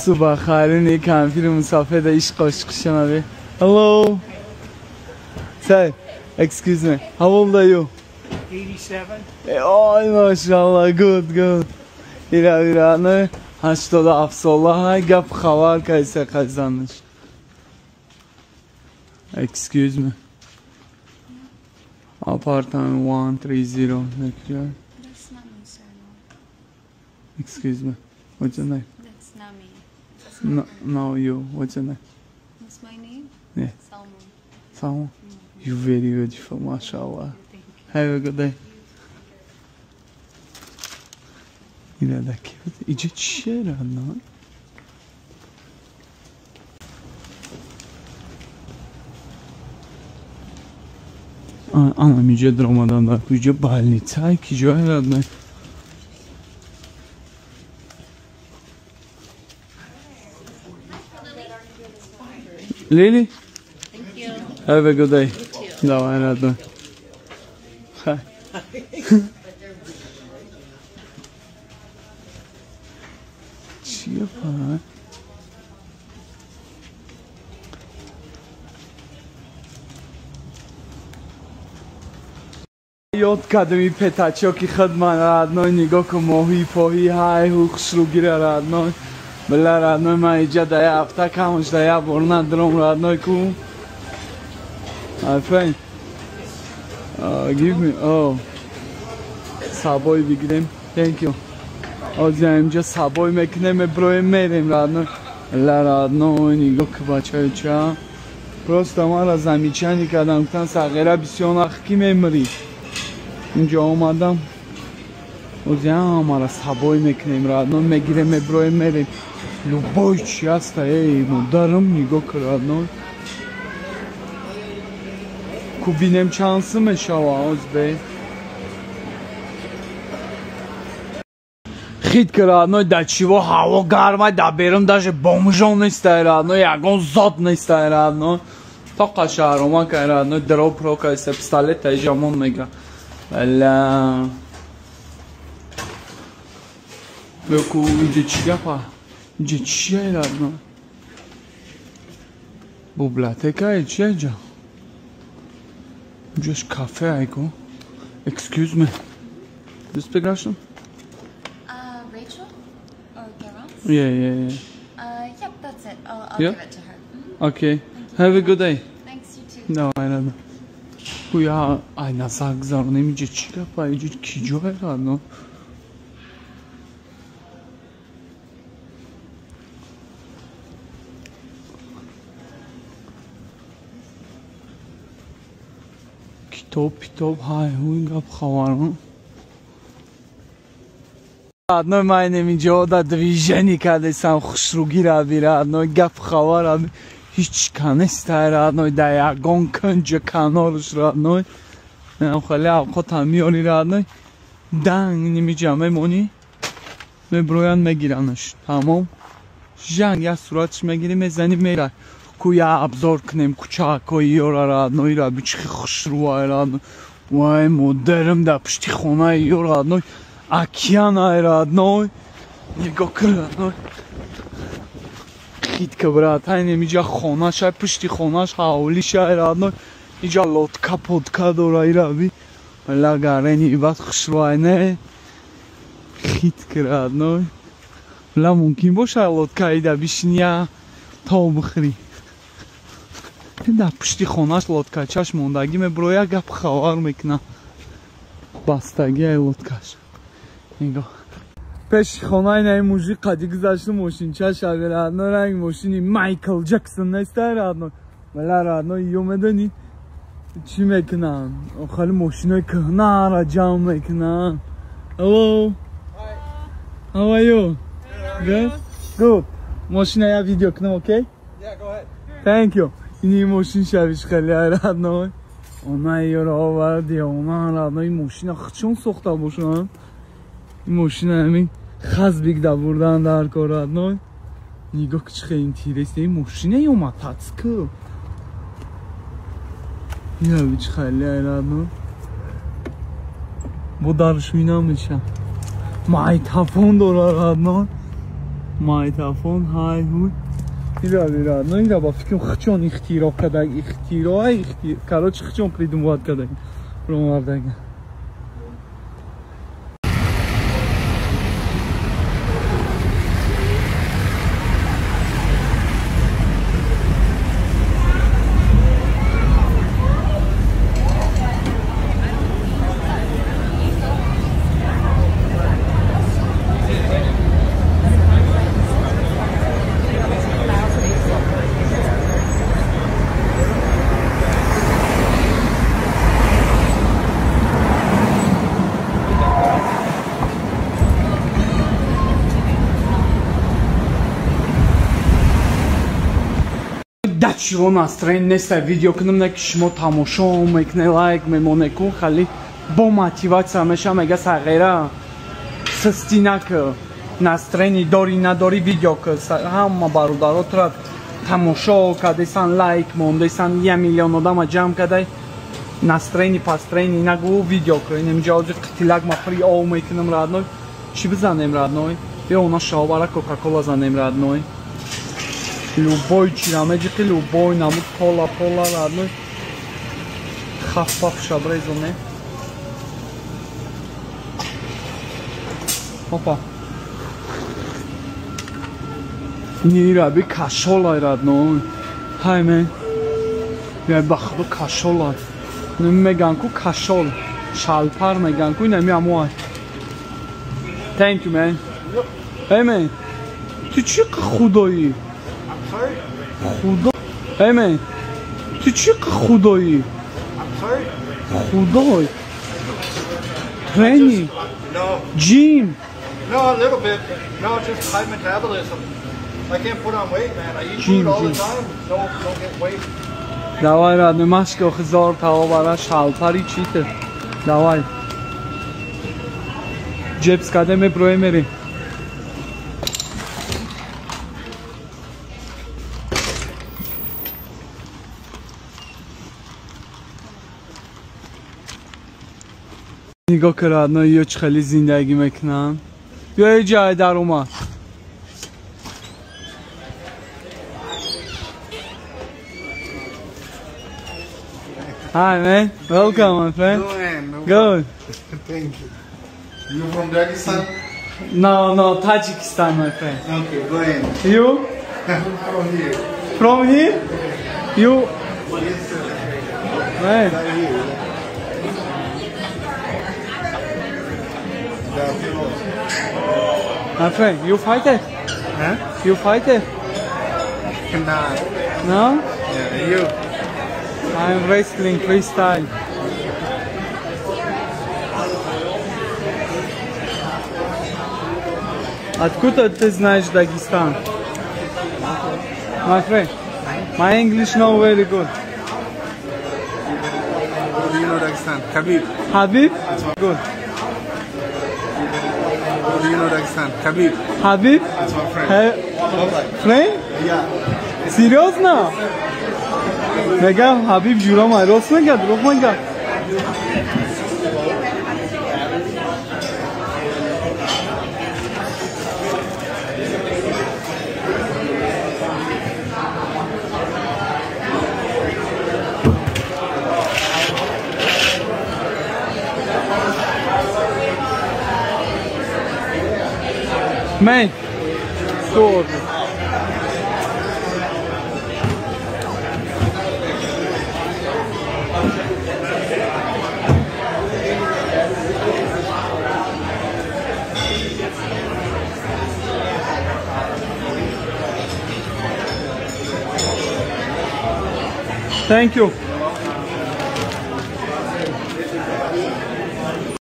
Subah xayrini kamfiri musafir ish qo'shiqishim. Hello. Sir, excuse me. How old are you? 87. Oh, mashallah. Good, good. Ира ира 87 сола ҳай гап хабар кайса қайзаниш. Excuse me. Apartment 130. That's not me, sir. No. Excuse me. What's your name? That's not me. That's not no, you. What's your name? What's my name? Yeah. Salman. Salman? Mm-hmm. You're very beautiful, mashallah. Thank you. Have a good day. İyice çiğ herhalde. Anam iyice dramadan da iyice balnitsa ki joy herhalde. Lily? Thank you. Have a good day. You too. Давай, родной. Hi. Чипа. Ёд кардем и пятачоки худман родной, нигоҳ кун моҳи поҳи ҳай хушрӯгира родной. Бля родной, ман иҷа да як ҳафта камаш да як бор надром родной ку. My friend, give me, oh, сабой бигирем. Thank you. Озия инҷа сабой мекунем, меброем мерем родной. Ла родной, нигоҳ ку бачаюча. Просто мара замечание кардам, гуфтан сағира бисёр нах ки мемирӣ. Инҷо омадам. Озия мара сабой мекунем родной, мегирем, меброем мерем. Любой чи ҳаста, эй модарам, нигоҳ ку родной. Ку бинем чанд сум мешава оз бе. Хит ки родной, да чиво ҳаво гармай, да берун даже бомжон нестай родной, ягон зод нестай родной. Тоқа шаҳрома кай родной, дроп ро кайса пистолет таижамон мега. Бля. Беку иҷа чӣ гапа? Иҷа чия родной? Библиотека чия иҷа? Иҷаш кафе айку. Excuse me. Do you speak Russian? Rachel or Garance? Yeah, yeah, yeah. Yep, that's it. I'll yeah? give it to her. Mm-hmm. Okay. Thank you. Have a good day. Thanks, you too. No, I don't know. Гӯя ай назар гузаронем иҷа чӣ гапа? Иҷа ки ҷое родной? Китоб, питоб, ҳай ҳуй гап хабарон. Родной, ман инҷо да движение кардесам, хушрӯгира би родной, гап хабар ҳеҷ ка нестай родной, да ягон кунҷа канорш родной. Хеле авқотам меёри родной, данг нимиҷа мемонӣ, меброянд мегиранаш. Тамом. Жанг як суратш мегирӣ, мезанӣ мерай. Ку я обзор кунем кӯчаҳои ёра родной, ира бичихи хушрӯай родной. Вай модарам да пушти хонаи ё родной. Океан ай родной. Нигоҳ кун родной. Хит ка брат, ай немиҷа хонаш ай пушти хонаш ҳавлиш ай родной. Иҷа лодка подка дора ира би. Лагарени бад хушрӯай не. Хит ка родной. Ла мумкин боша лодка ида бишиния то бихӯрӣ. Дар пушти хонаш лодкачаш мондагӣ меброя гап хабар мекунам. Бастагӣ ай лодкаш. Нигоҳ. Пеши хонаи наи мужик қади гузашту мошинчаш аби родной, ранг мошини Майкл Ҷексон нестай родной. Бля родной, ё медонӣ чӣ мекунанд? Хеле мошинои кӯҳнаро ҷамъ мекунанд. Hello. How are you? Good? Good. Мошина я видео кунам, окей? Yeah, go ahead. Thank you. Ини мошин шавиш хеле родной. Она ёро оварди, она родной, ин мошина чун сохта бошанд? Ин мошина ҳамин хазбик да бурдан дар кор родной. Нигоҳ ки чӣ хеле интересно, ин мошина ё мотоцикл? Я бич хеле айрадно. Бо даршуй намеша. Майтафон дора радно. Майтафон ҳай ҳуй. Ира радно, ира ба фикрам хчон ихтироъ кадаг, ихтироъ, короче хчон придумывать кадаг. Промардаг. Чиро настроен нест видео кунам, не ки шумо тамошо мекунед, лайк мемонед, кун хали бо мотиватсия меша, мега сағира систи нака, настроени дори надори видео ка, ҳама бародаротра тамошо кардесан, лайк мондесан, 1 миллион одама ҷамъ кардай, настроени пастроени нагу видео ка. Инамиҷа ҳозир қитилак ма фри ов мекунам родной. Чӣ бизанем родной? Биё она шаобара Кока-кола занем родной. Любой чира меҷиқи, любой намуд кола пола родной. Хаф-паф шабрезоне. Опа. Ини раби кашолай родной. Ҳай мен. Я бахду кашолай. Меган ку кашол. Шалпар меган ку инами амуай. Thank you man. Hey man. Ту чӣ худоӣ? Худо. Hey man. Ту чӣ худоӣ? Худой. Training. No. Gym. No, a little bit. No, just high metabolism. I can't put on weight, man. I eat food all the time. No, don't get weight. Давай, родной, машка хизор таобара шалпари чите. Давай. Джепс каде ме проемери. Нигоҳ кар родной, ё чӣ хеле зиндагӣ мекунам. Биё ё ҷай дар омад. Hi man, welcome my friend. Good. Thank you. You from Dagestan? No, no, Tajikistan, my friend. Okay, go ahead. You? From here. From here? You? Yes, sir. Man. Right here. My friend, you fighter? Huh? You fighter? Nah. No? Yeah, you? I'm wrestling freestyle. Откуда ты знаешь Дагестан? My friend, my English not very good. Do you know Dagestan? Khabib. Habib? Good. Do you know Dagestan? Khabib. Habib? That's my friend. Friend? Yeah. Серьезно? Мегам Хабиб ҷурамай, рост мега, дурӯғ мега? Man, тоже. Thank you.